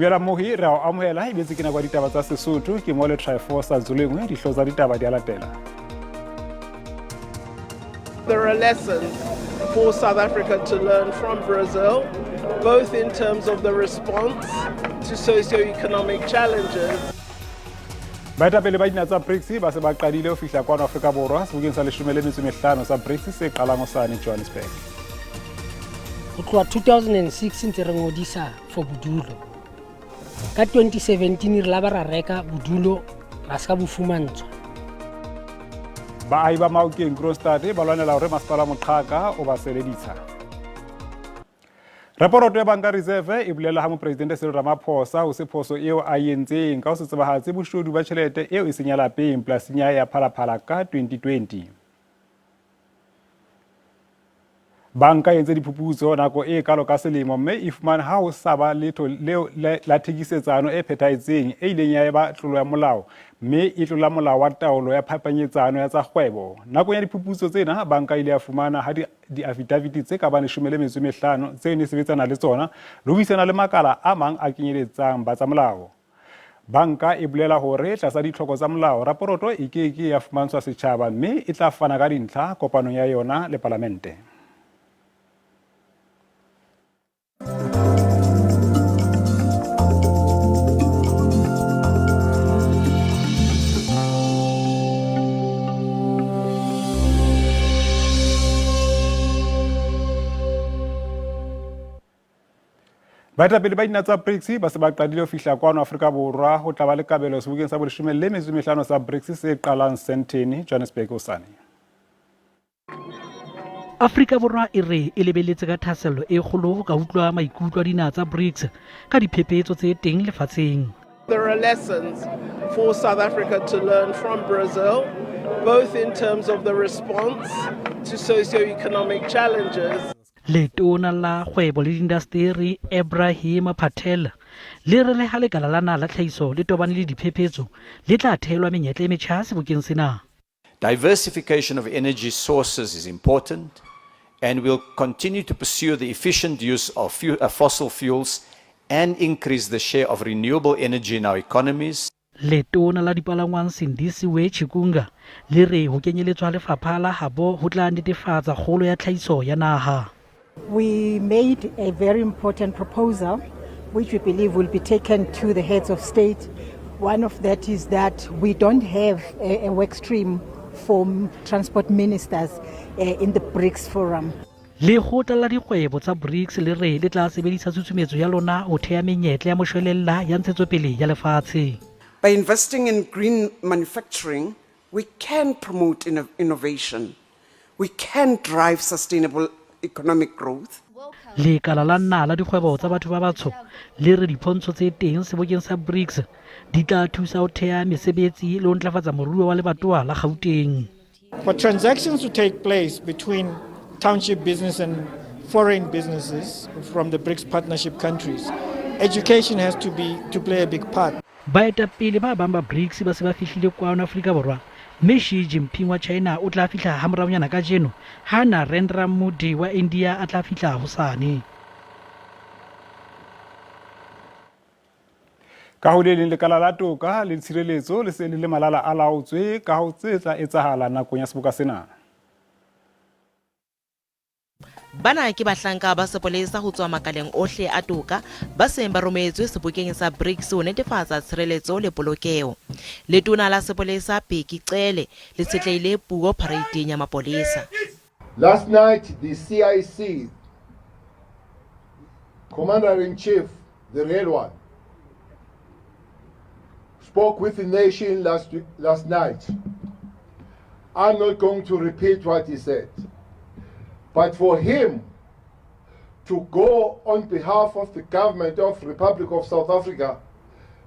Dumela Mohi, re a o amohela e betse ke nako ya ditaba tsa Sesotho ke mo le Triforce Zulengwe dihlo tsa ditaba di a latela. There are lessons for South Africa to learn from Brazil, both in terms of the response to socio-economic challenges. Baetapele ba dinaha tsa BRICS ba se ba qadile ho fihla kwano Afrika Borwa sebokeng sa 15 sa BRICS se qalang hosane Johannesburg. Ho tloha 2006 ntse re ngodisa for bodulo. Ka 2017 re laba ra reka bodulo ra se ka bo fumantshwa. Baahi ba Maokeng Kroonstad ba lwanela hore masepala wa Moqhaka o ba sele ditsha. Raporoto ya Banka Reserve e bolela ha Mopresidente Cyril Ramaphosa ho se phoso eo a e entseng ka ho se tsebahatse boshodu ba tjhelete eo e seng ya lapeng polasing ya hae ya Phalaphala ka 2020. Banka e entse diphuputso nako e kalo ka selemo mme e fumane ha ho sa ba letho leo la thekisetsano e phethahetseng e ileng ya eba tlolo ya molao mme e tlola molao wa taolo ya phapanyetsano ya tsa kgwebo. Nakong ya diphuputso tsena, banka e ile ya fumana ha diafidaviti tse ka bang 15 tseo e ne e sebetsana le tsona le ho buisana le makala a mang a kenyeletsang ba tsa molao. Banka e bolela hore tlasa ditlhoko tsa molao, raporoto e ke ke ya fumantshwa setjhaba mme e tla fana ka dintlha kopanong ya yona le palamente. Baetapele ba dinaha tsa BRICS ba se ba qadile ho fihla kwano Afrika Borwa ho tla ba le kabelo sebokeng sa boleshome le metso e mehlano sa BRICS se qalang Sandton, Johannesburg hosane. Afrika Borwa e re e lebeletse ka thahasello e kgolo ho ka utlwa maikutlo a dinaha tsa BRICS ka diphephetso tse teng lefatsheng. There are lessons for South Africa to learn from Brazil, both in terms of the response to socio-economic challenges. Letona la Kgwebo le Diindasteri Ebrahim Patel le re leha lekala la naha la tlhahiso le tobane le diphephetso, le tla theelwa menyetla e metjha sebokeng sena. Diversification of energy sources is important and we'll continue to pursue the efficient use of fossil fuels and increase the share of renewable energy in our economies. Letona la Dipalangwang Sindisiwe Chikunga le re ho kenyeletswa ha lefapha la habo ho tla netefatsa kgolo ya tlhahiso ya naha. We made a very important proposal which we believe will be taken to the heads of state. One of that is that we don't have a work stream for transport ministers in the BRICS forum. Lekgotla la Dikgwebo tsa BRICS le re le tla sebedisa tshusumetso ya lona ho thea menyetla ya moshwelella ya ntshetsopele ya lefatshe. By investing in green manufacturing, we can promote innovation. We can drive sustainable economic growth. Lekala la naha la dikgwebo tsa batho ba batsho le re dipontsho tse teng sebokeng sa BRICS di tla thusa ho thea mesebetsi le ho ntlafatsa moruo wa lebatowa la Gauteng. For transactions to take place between township business and foreign businesses from the BRICS partnership countries, education has to be to play a big part. Baetapele ba bang ba BRICS ba se ba fihlile kwano Afrika Borwa mme Xi Jinping wa China o tla fihla hamoraonyana kajeno ha Narendra Modi wa India a tla fihla hosane. Ka ho le leng lekala la toka le tshireletso le se le le malala a laotswe ka ho tse tla etsahala nakong ya seboka sena. Bana ke bahlanka ba sepolesa ho tswa makaleng ohle a toka ba seng ba rometswe sebokeng sa BRICS ho netefatsa tshireletso le polokeho. Letona la sepolesa Bheki Cele le tshetlehile puo phareiteng ya mapolesa. Last night the CIC Commander-in-Chief, the real one, spoke with the nation last night. I'm not going to repeat what he said, but for him to go on behalf of the government of Republic of South Africa,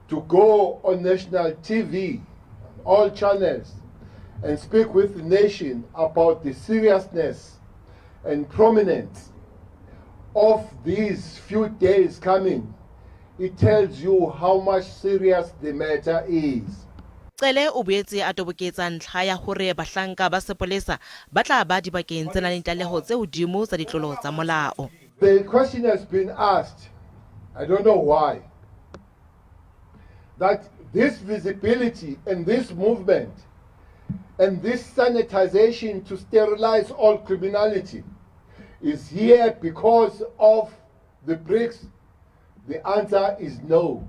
to go on national TV, all channels, and speak with the nation about the seriousness and prominence of these few days coming, it tells you how much serious the matter is. Cele o boetse a toboketsa ntlha ya hore bahlanka ba sepolesa ba tla ba dibakeng tse nang le ditlaleho tse hodimo tsa ditlolo tsa molao. The question has been asked, I don't know why. that this visibility and this movement and this sanitization to sterilize all criminality is here because of the BRICS? The answer is no.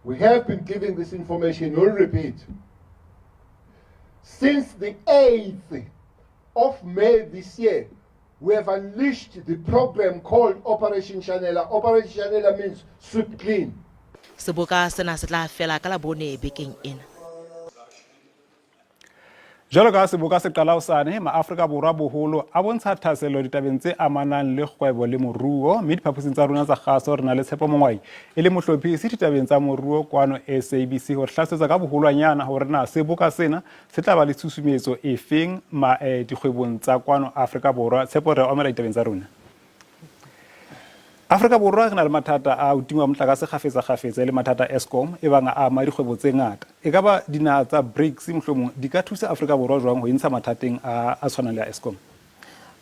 We have been giving this information, we'll repeat. Since the 8th of May this year, we have unleashed the program called Operation Shanela. Operation Shanela means sweep clean. Seboka sena se tla fela ka Labone bekeng ena. Jwalo ka seboka se qala hosane, maAfrika Borwa boholo a bontsha thahasello ditabeng tse amanang le kgwebo le moruo, mme diphaposing tsa rona tsa kgaso re na le Tshepo Mongwai e le mohlophisi ditabeng tsa moruo kwano SABC ho re hlalosetsa ka boholwanyana hore na seboka sena se tla ba le tshusumetso efeng ma, eh, dikgwebong tsa kwano Afrika Borwa. Tshepo, re omela ditabeng tsa rona. Afrika Borwa re na le mathata a ho tingwa motlakase kgafetsa kgafetsa e le mathata a Eskom e bang a ama dikgwebo tse ngata. E ka ba dinaha tsa BRICS mohlomong di ka thusa Afrika Borwa jwang ho e ntsha mathateng a a tshwanang le a Eskom?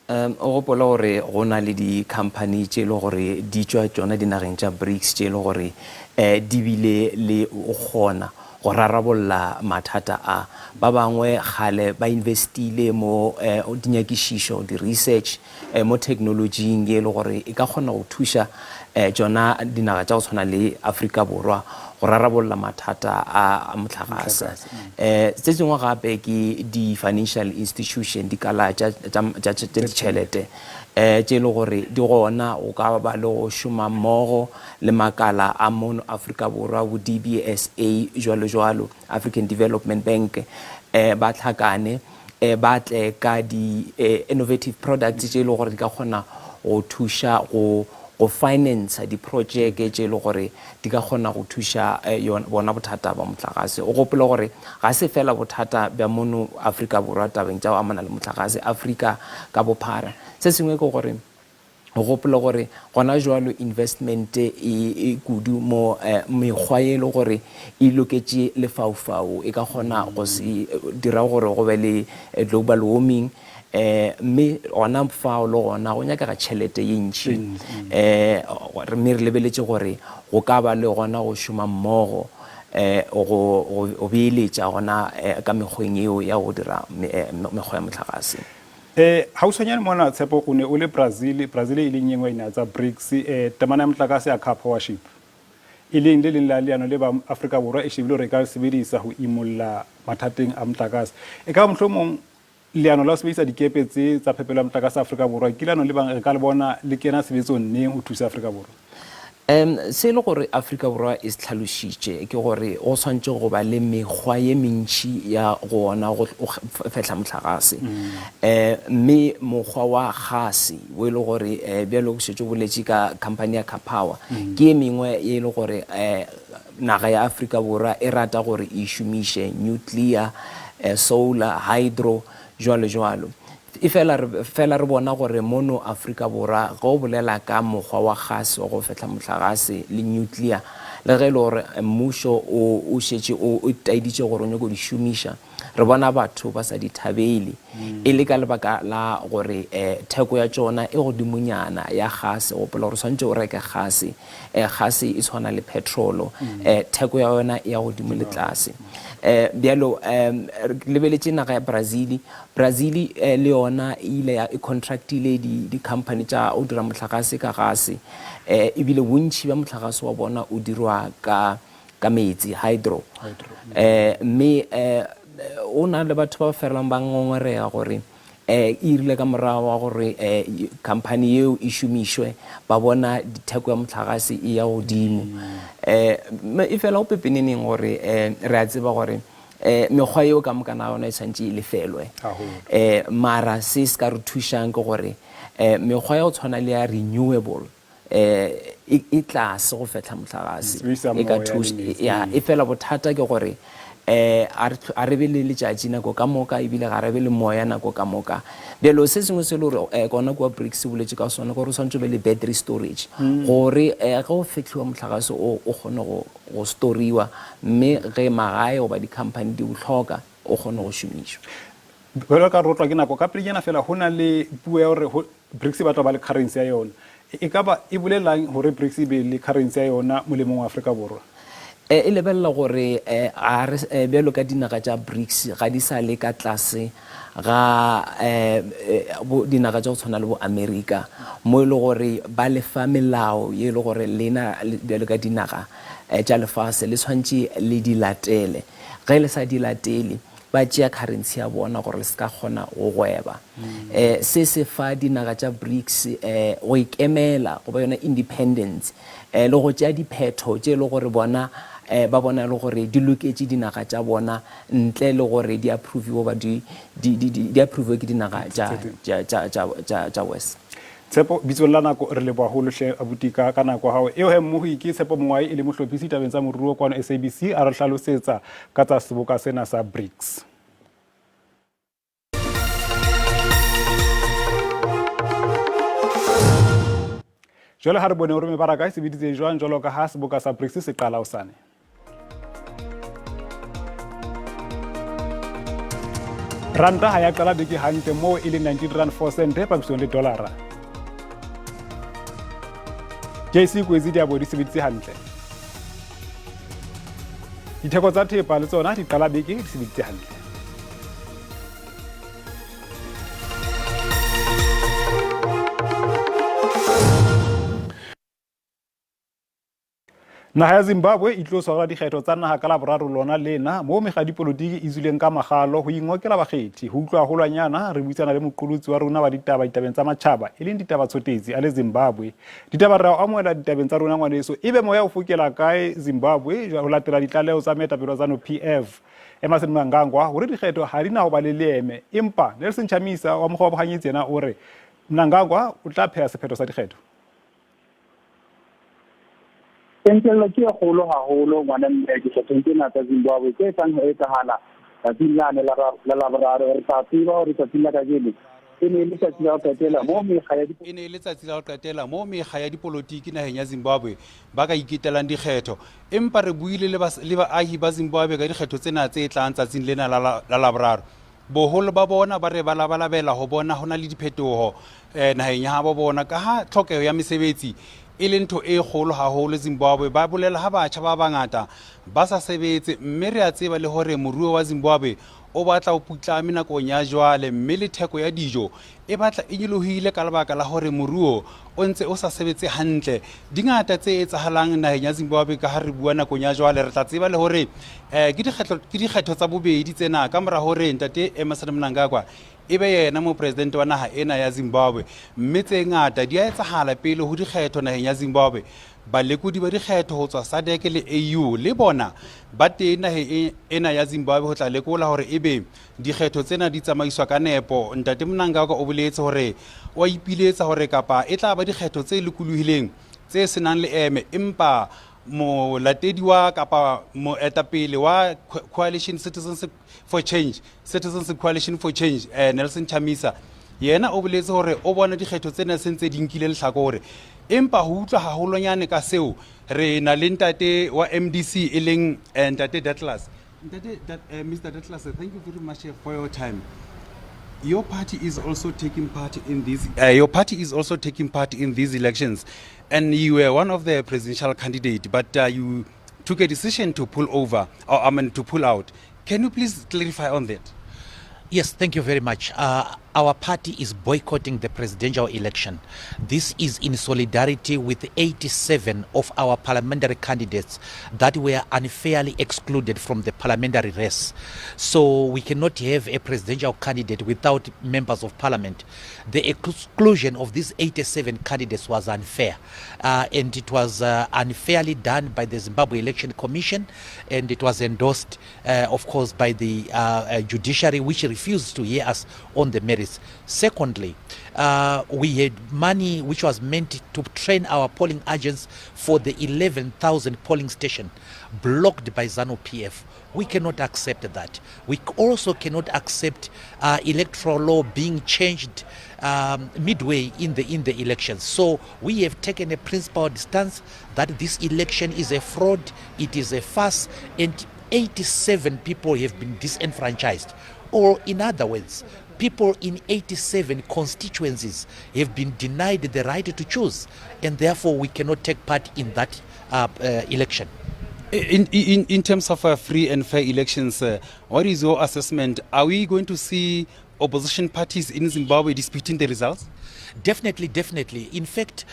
Um o gopola gore go na le di-company tše e le gore di tšwa tšona dinageng tša BRICS tše e le gore um di bile le go kgona go rarabolla mathata a. Ba bangwe kgale ba investile mo um dinyakišišo, di-research, um mo technology-ing ye e le gore e ka kgona go thuša um tšona dinaga tša go tshwana le Afrika Borwa go rarabolla mathata a mohlagase. Um se sengwe gape ke di-financial institution, dikala tša ditšhelete um tše e le gore di gona go ka ba le go šoma mmogo le makala a mono Afrika Borwa, bo DBSA jwalo jwalo, African Development Bank, um ba hlakane um ba tle ka di-innovative products tše e le gore di ka kgona go thuša go go financer diprojeke tše e le gore di ka kgona go thuša bona bothata ba mohlagase. O gopole gore ga se fela bothata bja mono Afrika Borwa tabeng tša go amana le mohlagase, Afrika ka bophara. Se sengwe ke gore o gopole gore gona jwalo investment e, e kudu mo mekgwa ye e le gore e loketše lefaufau e ka kgona go se dira gore go be le global warming um mme gona fao le gona go nyakega tšhelete ye ntši um mme re lebeletše gore go ka ba le gona go šoma mmogo um go beeletša gona ka mekgweng yeo ya go dira mekgwa ya mohlagase. E, hautshwanyane mona Tshepo o ne o le Brazil, Brazil e leng e nngwe ya dinaha tsa BRICS, e, temana ya motlakase ya Karpowership, e leng le leng la leano le ba Afrika Borwa e shebile hore e ka le sebedisa ho imolla mathateng a motlakase. E ka ba mohlomong leano la ho sebedisa dikepe tse tsa phepelo ya motlakase Afrika Borwa ke leano le bang re ka le bona le kena tshebetsong neng ho thusa Afrika Borwa? Um se e le gore Afrika Borwa e se hlalošitše ke gore go swanetše go ba le mekgwa ye mentši ya go ona go fehla mohlagase. Um mme mokgwa wa gase wo e le gore um bjalo o šetše o boletše ka company ya Karpower ke ye mengwe ye e le gore um naga ya Afrika Borwa e rata gore e šomiše, nuclear, solar, hydro, jwalo jwalo. Efela re fela re bona gore mono Afrika Borwa ge o bolela ka mokgwa wa gase wa go fehla mohlagase le nuclear, le ge e le gore mmušo o o šetše o o taeditše gore o nyako di šomiša, re bona batho ba sa di thabele e le ka lebaka la gore theko ya tšona e godimonyana ya gase. Gopola gore o swanetše o reke gase, gase e tshwana le petrolo, theko ya yona e ya godimo le tlase. Bjalo re lebeletše naga ya Brazil, Brazil le yona e ile ya e contractile di di company tša go dira mohlagase ka gase, ebile bontši bja mohlagase wa bona o dirwa ka ka metsi, hydro. Mme o na le batho ba felang ba ngongorega gore e rile ka morago wa gore company yeo e šomišwe ba bona theko ya mohlagase e ya godimo. E fela go pepeneneng gore re a tseba gore Mekgwa yeo ka moka na yona e swanetše e lefelwe. Mara se se ka re thušang ke gore mekgwa ya go tshwana le ya renewable e tlase go fehla mohlagase, e ka thuša. Ya, e fela bothata ke gore a re be le letšatši nako ka moka ebile ga re be le moya nako ka moka. Bjalo se sengwe se le gore gona kua BRICS se boletše ka sona ke gore o swanetše o be le battery storage gore ge go fehliwa mohlagase o o kgone go go storiwa mme ge magae goba dikhamphani di o hloka, o kgone go šomišwa. Bjalo ka re otlwa ke nako, ka pelenyana fela, go na le puo ya gore go, BRICS e batla go ba le currency ya yona. E ka ba e bolelang gore BRICS e be le currency ya yona molemong wa Afrika Borwa? E lebelela gore ga re bjalo ka dinaga tša BRICS ga di sa le ka tlase ga dinaga tša go tshwana le bo Amerika mo e le gore ba le fa melao ye e le gore lena bjalo ka dinaga tša lefase le tshwanetše le di latele. Ge le sa di latele ba tšea currency ya bona gore le se ka kgona go gweba. Se se fa dinaga tša BRICS go ikemela goba yona independence le go tšea diphetho tše e le gore bona ba bona e le gore di loketše dinaga tša bona ntle le gore di approviwe goba di di approviwe ke dinaga tša West. Tshepo, bitsong la nako re leboha haholo hle abuti ka ka nako ya hao eo he mmohi ke Tshepo Mongwae e le mohlophisi tabeng tsa moruo kwano SABC a re hlalosetsa ka tsa seboka sena sa BRICS. Jwale ha re bone hore mebaraka e sebeditse jwang jwalo ka ha seboka sa BRICS se qala hosane. Ranta ha ya qala beke hantle moo e leng 19 rand 4 cent papisong le dollara. JC Kwezi di a bo di sebeditse hantle. Ditheko tsa thepa le tsona di qala beke di sebeditse hantle. Naga ya Zimbabwe e tlo tshwarela dikgetho tsa naga ka Laboraro lona lena, moo mekga ya dipolotiki e tswileng ka magalo go ingokela bakgethi. Go utlwa haholwanyana, re buisana le moqolotsi wa rona wa ditaba ditabeng tsa matjhaba, e leng Ditaba Tshotetsi a le Zimbabwe. Ditaba re a o amohela ditabeng tsa rona ngwaneso. Ebe moya o fokela kae Zimbabwe ho latela ditlaleho tsa moetapele wa Zanu PF, Emmerson Mnangagwa, hore dikgetho ha di na ho ba le leeme. Empa Nelson Chamisa wa mokgwa wa bohanyetsi yena o re Mnangagwa o tla pheha sephetho sa dikgetho. Tjantjello ke e kgolo haholo ngwana mme dikgethong tsena tsa Zimbabwe tse tlang ho etsahala tsatsing lane la Laboraro. Re tla tseba hore tsatsing la kajeno e ne e le tsatsi la ho qetela moo mekga ya E ne e le tsatsi la ho qetela moo mekga ya dipolotiki naheng ya Zimbabwe ba ka iketelang dikgetho. Empa re buile le baahi ba Zimbabwe ka dikgetho tsena tse tlang tsatsing lena la Laboraro. Boholo ba bona ba re ba labalabela ho bona ho na le diphetoho naheng ya habo bona kaha tlhokeho ya mesebetsi e le ntho e kgolo haholo Zimbabwe. Ba bolela ha batjha ba bangata ba sa sebetse mme re a tseba le hore moruo wa Zimbabwe o batla o putlame nakong ya jwale mme le theko ya dijo e batla e nyolohile ka lebaka la hore moruo o ntse o sa sebetse hantle. Di ngata tse etsahalang naheng ya Zimbabwe ka ha re bua nakong ya jwale. Re tla tseba le hore um ke dikgetho tsa bobedi tsena ka mora hore ntate Emmerson Mnangagwa e be yena mopresidente wa naha ena ya Zimbabwe, mme tse ngata di a etsahala pele ho dikgetho naheng ya Zimbabwe. Balekodi ba dikgetho ho tswa SADC le AU le bona ba teng naheng ena ya Zimbabwe ho tla lekola hore ebe Dikgetho tsena di tsamaiswa ka nepo. Ntate Mnangagwa o boletse hore o a ipiletsa hore kapa e tla ba dikgetho tse lokolohileng tse se nang leeme empa molatedi wa kapa moetapele wa Coalition Citizens for Change, Citizens Coalition for Change, Nelson Chamisa, yena o boletse hore o bona dikgetho tsena se ntse di nkile lehlakore. Empa ho utlwa haholonyane ka seo, re na le ntate wa MDC e leng ntate Datlas. Ntate, that, Mr. Datlas, thank you very much for your time. Your party is also taking part in these. Your party is also taking part in these elections, and you were one of the presidential candidates, but you took a decision to pull over, or I mean to pull out. Can you please clarify on that? Yes, thank you very much. Our party is boycotting the presidential election. This is in solidarity with 87 of our parliamentary candidates that were unfairly excluded from the parliamentary race. So we cannot have a presidential candidate without members of parliament. The exclusion of these 87 candidates was unfair, and it was unfairly done by the Zimbabwe Election Commission, and it was endorsed, of course, by the judiciary, which refused to hear us on the merits. Secondly, we had money which was meant to train our polling agents for the 11,000 polling station blocked by ZANU-PF. We cannot accept that. We also cannot accept electoral law being changed midway in the elections. So we have taken a principled stance that this election is a fraud, it is a farce, and 87 people have been disenfranchised. Or in other words, people in 87 constituencies have been denied the right to choose, and therefore we cannot take part in that election. In terms of free and fair elections, what is your assessment? Are we going to see opposition parties in Zimbabwe disputing the results? Definitely, definitely. In fact,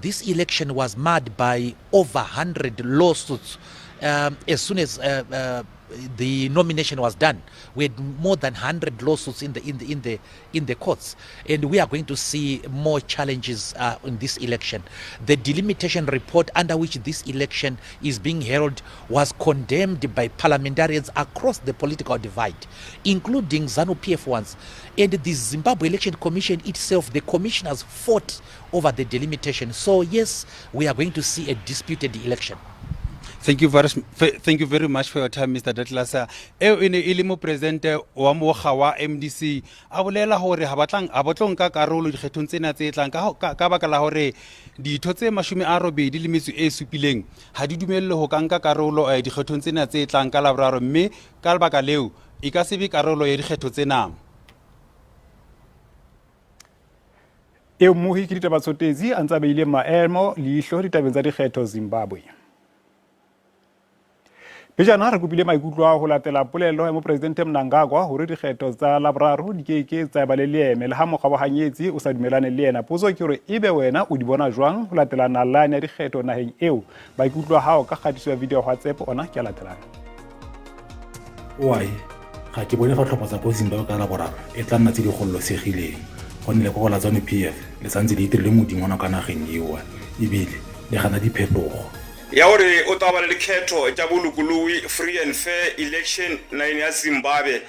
this election was marred by over 100 lawsuits. As soon as the nomination was done, we had more than 100 lawsuits in the courts, and we are going to see more challenges in this election. The delimitation report under which this election is being held was condemned by parliamentarians across the political divide, including ZANU-PF ones. And the Zimbabwe Election Commission itself, the commissioners fought over the delimitation. So yes, we are going to see a disputed election. Thank you very much for your time, Mr. Douglas. Eo e ne e le mopresidente wa mokga wa MDC a bolela hore ha batlang ha ba tlo nka karolo dikgethong tsena tse tlang ka baka la hore ditho tse 87 ha di dumellwe ho ka nka karolo dikgethong tsena tse tlang ka Laboraro, mme ka lebaka leo e ka se be karolo ya dikgetho tsena. Eo mmohi ke ditaba Tshotetsi a ntse a beile maemo leihlo ditabeng tsa dikgetho Zimbabwe. Pejana re kopile maikutlo a ho latela polelo ya mopresidente Mnangagwa hore dikgetho tsa Laboraro di ke ke tsa ba le leeme le ha mokgwa wa hanyetsi o sa dumelane le yena. Potso ke hore ebe wena o di bona jwang ho latela nalane ya dikgetho naheng eo? Maikutlo a hao ka kgatiso ya video WhatsApp ona ke a latelang. Owai, ga ke bone fa tlhopho tsa ko Zimbabwe ka Laboraro e tla nna tse di gololosegileng, gonne lekoko la ZANU-PF le santse le itirile modingwana ka nageng eo, ebile le gana diphetogo. Ya gore o tla ba le dikgetho tša bolokologi, free and fair election, nageng ya Zimbabwe,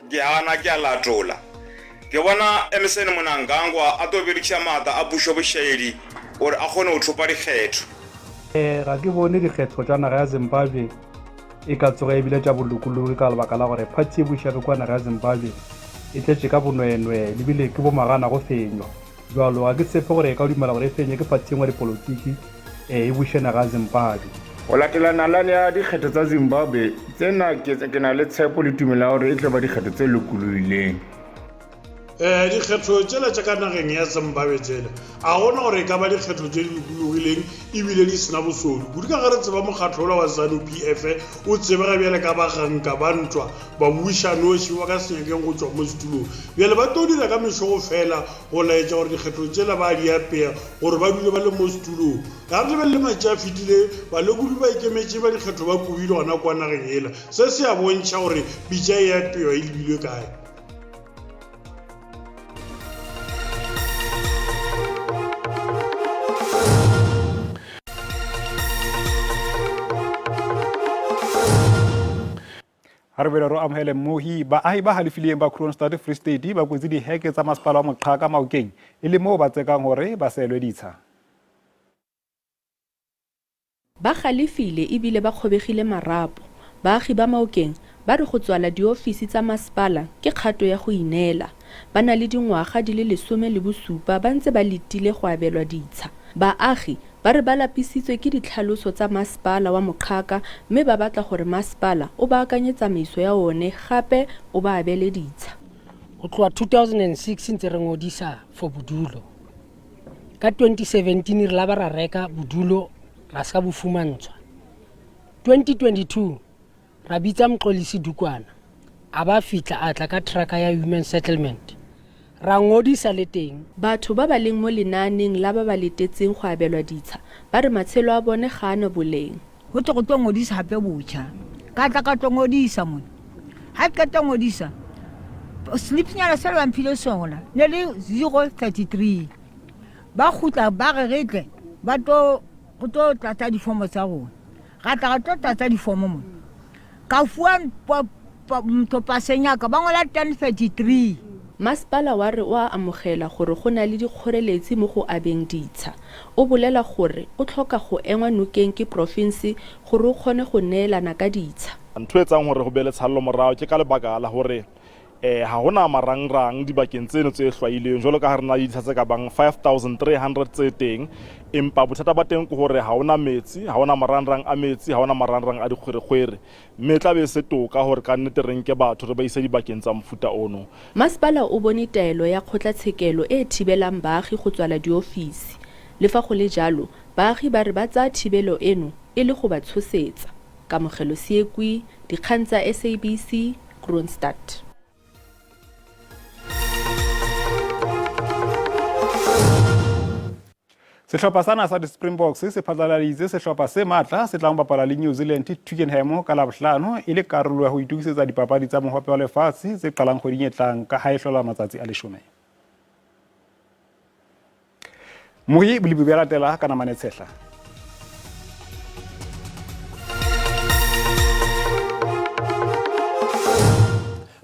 ke gana ke a latola. Ke bona Emmerson Mnangagwa a tlo berekiša maatla a pušo bošaedi gore a kgone go thopa dikgetho. Ga ke bone dikgetho tša naga ya Zimbabwe e ka tsoga ebile tša bolokologi ka lebaka la gore phathi e bušago kwa naga ya Zimbabwe e tletše ka bonweenwee lebile ke bomagana go fenywa. Jwalo ga ke tshepe gore e ka dumela gore e fenye ke phathi engwe ya dipolotiki e buše naga ya Zimbabwe. Go latela nalane ya dikgetho tsa Zimbabwe tsena ke na le tshepo le tumelo ya gore e tlo ba dikgetho tse lokolohileng. Dikgetho tšela tša ka nageng ya Zimbabwe tšela a gona gore e ka ba dikgetho tše di lokologileng ebile di sena bosodi kudu ka ge re tseba mokgatlo ola wa ZANU-PF o tsebega bjale ka baganka ba ntwa ba bušanoši ba ka se nyakeng go tšwa mo setulong. Bjale ba tlo dira ka mešogo fela go laetša gore dikgetho tšela ba di apea gore ba dule ba le mo setulong. Ga re lebelele matši a fetile, balekodi ba ikemetše ba dikgetho ba kobile gona kwa nageng ela. Se se a bontšha gore pitša e apewa e lebilwe kae. Ha re boela re amohele mmohi. Baahi ba halefileng ba Kroonstad Free State ba kwetse diheke tsa masepala wa Moqhaka Maokeng e le moo ba tsekang hore ba seelwe ditsha. Ba galefile ebile ba kgobegile marapo. Baagi ba Maokeng ba re go tswala diofisi tsa masepala ke kgato ya go ineela. Ba na le dingwaga di le 17 ba ntse ba letile go abelwa ditsha. Baagi ba re ba lapisitswe ke ditlhaloso tsa masepala wa Moqhaka mme ba batla gore masepala o baakanye tsamaiso ya one gape o ba abele ditsha. Go tloha 2006 ntse re ngodisa for bodulo. Ka 2017 re la ba ra reka bodulo ra se ka bo fumantshwa. 2022 ra bitsa Mxolisi Dukwana a ba fihla a tla ka trucker ya Human Settlement ra ngodisa le teng. Batho ba ba leng mo lenaaneng la ba ba letetseng go abelwa ditsha ba re matshelo a bone ga a na boleng. Go tle go tlo ngodisa gape botjha, ka tla ka tlo ngodisa mona. Ha ke qeta ngodisa, slipnyana se ba mphile sona ne le 033. Ba kgutla ba re re tle ba tlo go tlo tlatsa difomo tsa rona. Ra tla ra tlo tlatsa difomo mona. Ka fuwa ntho paseng ya ka ba ngola 1033. Masepala wa re o a amogela gore go na le dikgoreletsi mo go abeng ditsha. O bolela gore o tlhoka go engwa nokeng ke porofense gore o kgone go neelana ka ditsha. Ntho e etsang hore ho be le tshallo morao ke ka lebaka la hore ha hona marangrang dibakeng tseno tse hlwailweng, jwalo ka ha re na le ditsha tse ka bang 5300 tse teng, empa bothata ba teng ke hore ha hona metsi, ha hona marangrang a metsi, ha hona marangrang a dikgwerekgwere, mme e tla be e se toka hore ka nnete re nke batho re ba ise dibakeng tsa mofuta ono. Masepala o bone taelo ya kgotlatshekelo e thibelang baagi go tswala diofisi. Le fa go le jalo, baagi ba re ba tsaya thibelo eno e le go ba tshosetsa. Kamogelo Seekwi, Dikgang tsa SABC, Kroonstad. Sehlopha sa naha sa di-Springboks se phatlaladitse sehlopha se matla se tlang ho bapala le New Zealand Twickenham ka Labohlano e le karolo ya ho itokisetsa dipapadi tsa Mohope wa Lefatshe tse qalang kgweding e tlang ka ha e hlola matsatsi a leshome. Mohi bolipi bja latela ka namane tshehla.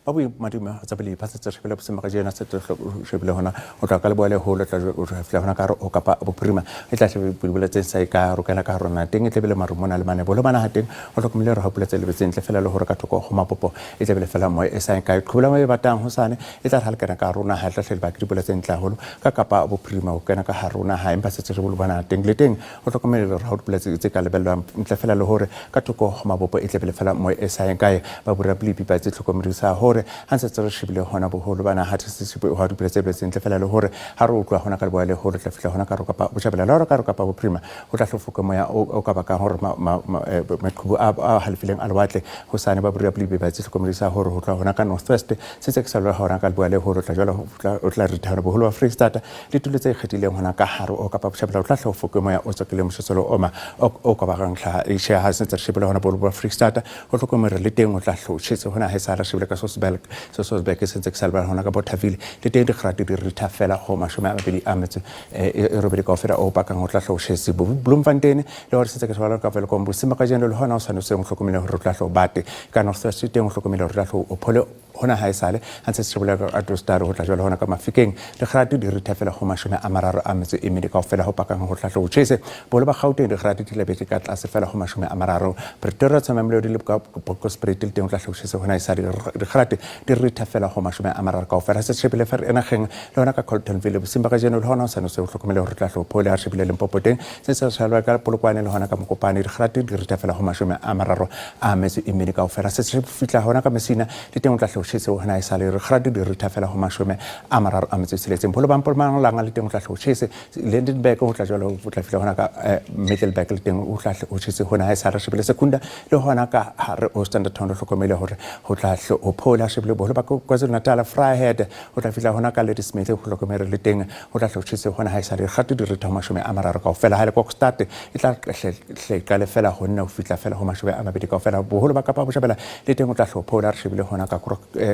Ba boi madume tsa pele pha setse shebile bosema ka jena setse shebile hona o tla ka leboa le holo tla o tla hona ka o kapa bophirima e tla shebe bula tse sa ka rokela ka rona teng e tlebele marumona le mane bolo bana ha teng o hlokomele re hopole tse lebetseng ntle fela le hore ka thoko ho mapopo e tlebele fela moya e sa ka qhubela mo e batang ho sane e tla re ha le kena ka rona ha e tla hle lebaka dipula tse ntle haholo ka kapa bophirima ho kena ka ha rona ha empa setse re bolo bana teng le teng o hlokomele le hore dipula tse ka lebellwang ntle fela le hore ka thoko ho mabopo e tlebele fela moya e sa yeng kae ba borapilipi ba tse hlokomedisa hore ha ntse tse re shebile hona boholo bana ha ha dipula tse beletseng ntle fela le hore ha re utlwa hona ka leboya le hore tla fihla hona ka ro kapa botjhabela le hore ka ro kapa bophirima ho tla hlofoke moya o ka bakang hore maqhubu a halefileng a lewatle hosane ba borapilipi ba tse hlokomedisa hore ho tloha hona ka north west se tse ke sa lwa hona ka leboya le hore tla jwala o tla ritha hona boholo ba Freistata le tulo tse ikgethileng hona ka hare o kapa botjhabela o tla hle o foke moya o tswakileng mososelo oma o ka bakang tlhaha Asia ha se ntse re shebile hona boholo ba Freistata o hlokomere le teng o tla hle o tjhese hona ha e sa re shebile ka Sosberg Sosberg se ntse ke sa lebala hona ka Bothaville le teng dikgerate di ritha fela go 28 e robedi kaofela o pakang o tla hle o tjhese Bloemfontein le hore se ntse ke shebala ka Welkom bosima kajeno le hona o sa noseng o hlokomele hore o tla hle o bate ka North West teng o hlokomele hore o tla hle o phole hona ha esale ha ntse se bolela ka Adostar ho tla jwale hona ka Mafikeng dikgerate di ritha fela ho 34 kaofela ho pakang ho tla hle o tjhese boholo ba Gauteng dikgerate di lebetse ka tlase fela ho 30 Pretoria Tshwamammelodi le ka Bokospreit le teng ho tla hle o tjhese hona esale dikgerate di ritha fela ho 30 kaofela se shebile fa re nageng le hona ka Coltonville bosing ba kajeno le hona o sa no se o hlokomele hore tla hle o phole ha shebile Limpopo teng se se shalwa ka Polokwane le hona ka Mokopane dikgerate di ritha fela ho 34 kaofela se se fihla hona ka Messina le teng o tla hle o tjhese hona e sale re kgara di ritha fela ho 36 bolo ba Mpumalanga le teng o tla hle o tjhese Lydenburg ho tla jwalo o tla fihla hona ka Middelburg le teng o tla hle o tjhese hona ha e sa re shebile Secunda le hona ka hare o Standard Town o hlokomele hore ho tla hle o phola shebile boholo ba KwaZulu Natal Vryheid o tla fihla hona ka Ladysmith ho hlokomele le teng ho tla hle o tjhese hona ha e sa re kgate di ritha ho 30 kaofela ha le Kokstad e tla hle qale fela ho nne ho fihla fela ho 20 kaofela boholo ba Kapa Botjhabela le teng o tla hle o phola re shebile hona ka le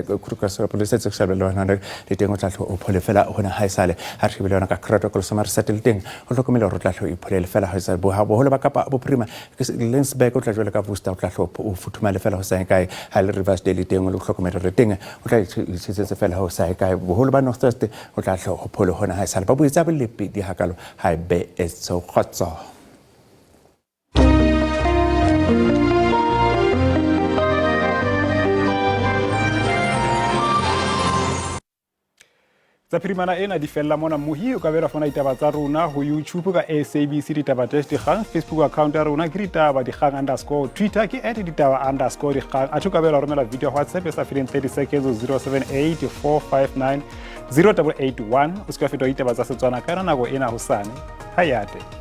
teng o tla hle o phole fela hona ha esale ha re shebile hona ka Craddock Somerset le teng o hlokomele hore o tla hle o ipholele fela ha esale boholo ba Kapa Bophirima Lensburg o tla jwale ka Worcester o tla hle o futhumale fela ho sa ye kae ha le Riversdale teng o hlokomele hore teng o tla itshetsetse fela ho sa ye kae boholo ba North West o tla hle o phole hona ha esale ba boetsa bolepi di hakalo ha e be etso kgotso. Tsa phirimana ena di fella mona mohi o ka bela fona ditaba tsa rona ho YouTube ka SABC ditaba dash dikgang, Facebook account ya rona ke ditaba dikgang underscore, Twitter ke at ditaba underscore dikgang. Atho ka bela romela video WhatsApp e sa feleng 30 seconds 078 459 0881. O se ka fetwa ditaba tsa Setswana ka yona nako ena hosane. Hayate.